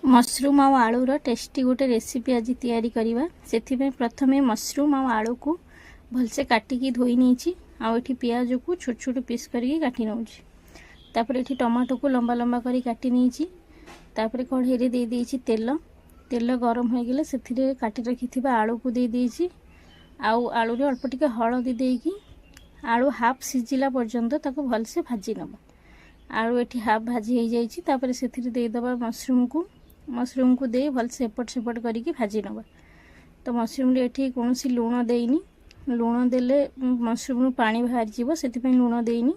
Mushroom ଆଉ ଆଳୁର tasty ଗୋଟେ ରେସିପି ଆଜି ତିଆରି କରିବା। ସେଥିପାଇଁ ପ୍ରଥମେ ମସରୁମ୍ ଆଉ ଆଳୁକୁ ଭଲସେ କାଟିକି ଧୋଇ ନେଇଛି। ଆଉ ଏଠି ପିଆଜକୁ ଛୋଟ ଛୋଟ ପିସ୍ କରିକି କାଟି ନେଉଛି। ତାପରେ ଏଠି ଟମାଟୋକୁ ଲମ୍ବା ଲମ୍ବା କରି କାଟି ନେଇଛି। ତାପରେ କଢ଼େଇରେ ଦେଇ ଦେଇଛି ତେଲ। ତେଲ ଗରମ ହୋଇଗଲେ ସେଥିରେ କାଟି ରଖିଥିବା ଆଳୁକୁ ଦେଇ ଦେଇଛି। ଆଉ ଆଳୁରେ ଅଳ୍ପ ଟିକେ ହଳଦୀ ଦେଇକି ଆଳୁ ହାଫ୍ ସିଝିଲା ପର୍ଯ୍ୟନ୍ତ ତାକୁ ଭଲସେ ଭାଜି ନେବା। ଆଳୁ ଏଠି ହାଫ୍ ଭାଜି ହେଇଯାଇଛି। ତାପରେ ସେଥିରେ ଦେଇଦେବା ମସରୁମ୍କୁ। ମସରୁମ୍କୁ ଦେଇ ଭଲସେ ଏପଟ ସେପଟ କରିକି ଭାଜି ନେବା। ତ ମସରୁମ୍ରେ ଏଠି କୌଣସି ଲୁଣ ଦେଇନି। ଲୁଣ ଦେଲେ ମସରୁମ୍ରୁ ପାଣି ବାହାରିଯିବ, ସେଥିପାଇଁ ଲୁଣ ଦେଇନି।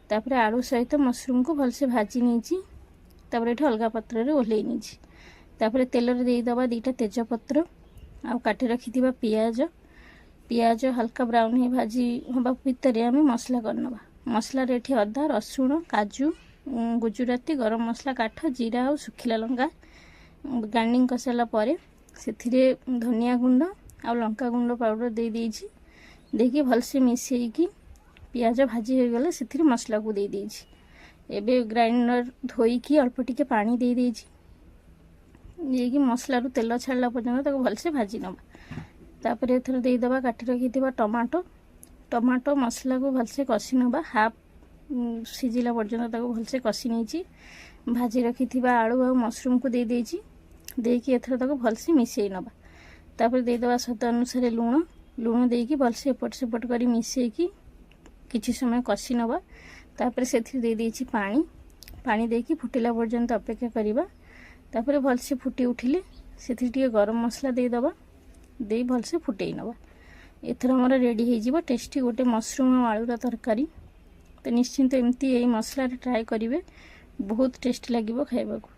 ତାପରେ ଆଳୁ ସହିତ ମସରୁମ୍କୁ ଭଲସେ ଭାଜି ନେଇଛି। ତାପରେ ଏଠି ଅଲଗା ପାତ୍ରରେ ଓହ୍ଲେଇ ନେଇଛି। ତାପରେ ତେଲରେ ଦେଇଦେବା ଦୁଇଟା ତେଜପତ୍ର ଆଉ କାଟି ରଖିଥିବା ପିଆଜ। ପିଆଜ ହାଲକା ବ୍ରାଉନ୍ ହେଇ ଭାଜି ହେବା ଭିତରେ ଆମେ ମସଲା କରିନେବା। ମସଲାରେ ଏଠି ଅଦା, ରସୁଣ, କାଜୁ, ଗୁଜୁରାତି, ଗରମ ମସଲା କାଠ, ଜିରା ଆଉ ଶୁଖିଲା ଲଙ୍କା ଗ୍ରାଇଣ୍ଡିଙ୍ଗ କରିସାରିଲା ପରେ ସେଥିରେ ଧନିଆ ଗୁଣ୍ଡ ଆଉ ଲଙ୍କା ଗୁଣ୍ଡ ପାଉଡ଼ର ଦେଇ ଦେଇଛି। ଦେଇକି ଭଲସେ ମିଶାଇକି ପିଆଜ ଭାଜି ହୋଇଗଲେ ସେଥିରେ ମସଲାକୁ ଦେଇ ଦେଇଛି। ଏବେ ଗ୍ରାଇଣ୍ଡର ଧୋଇକି ଅଳ୍ପ ଟିକେ ପାଣି ଦେଇ ଦେଇଛି। ଦେଇକି ମସଲାରୁ ତେଲ ଛାଡ଼ିଲା ପର୍ଯ୍ୟନ୍ତ ତାକୁ ଭଲସେ ଭାଜି ନେବା। ତାପରେ ଏଥର ଦେଇଦେବା କାଟି ରଖିଥିବା ଟମାଟୋ। ଟମାଟୋ ମସଲାକୁ ଭଲସେ କଷି ନେବା। ହାଫ୍ ସିଝିଲା ପର୍ଯ୍ୟନ୍ତ ତାକୁ ଭଲସେ କଷି ନେଇଛି। ଭାଜି ରଖିଥିବା ଆଳୁ ଆଉ ମସରୁମ୍କୁ ଦେଇ ଦେଇଛି। ଦେଇକି ଏଥର ତାକୁ ଭଲସେ ମିଶାଇ ନେବା। ତାପରେ ଦେଇଦେବା ସ୍ୱାଦ ଅନୁସାରେ ଲୁଣ। ଲୁଣ ଦେଇକି ଭଲସେ ଏପଟ ସେପଟ କରି ମିଶାଇକି କିଛି ସମୟ କଷି ନେବା। ତାପରେ ସେଥିରେ ଦେଇ ଦେଇଛି ପାଣି। ପାଣି ଦେଇକି ଫୁଟିଲା ପର୍ଯ୍ୟନ୍ତ ଅପେକ୍ଷା କରିବା। ତାପରେ ଭଲସେ ଫୁଟି ଉଠିଲେ ସେଥିରେ ଟିକେ ଗରମ ମସଲା ଦେଇଦେବା। ଦେଇ ଭଲସେ ଫୁଟେଇ ନେବା। ଏଥର ଆମର ରେଡ଼ି ହେଇଯିବ ଟେଷ୍ଟି ଗୋଟେ ମସରୁମ୍ ଆଉ ଆଳୁର ତରକାରୀ। ତ ନିଶ୍ଚିନ୍ତ ଏମିତି ଏଇ ମସଲାରେ ଟ୍ରାଏ କରିବେ, ବହୁତ ଟେଷ୍ଟି ଲାଗିବ ଖାଇବାକୁ।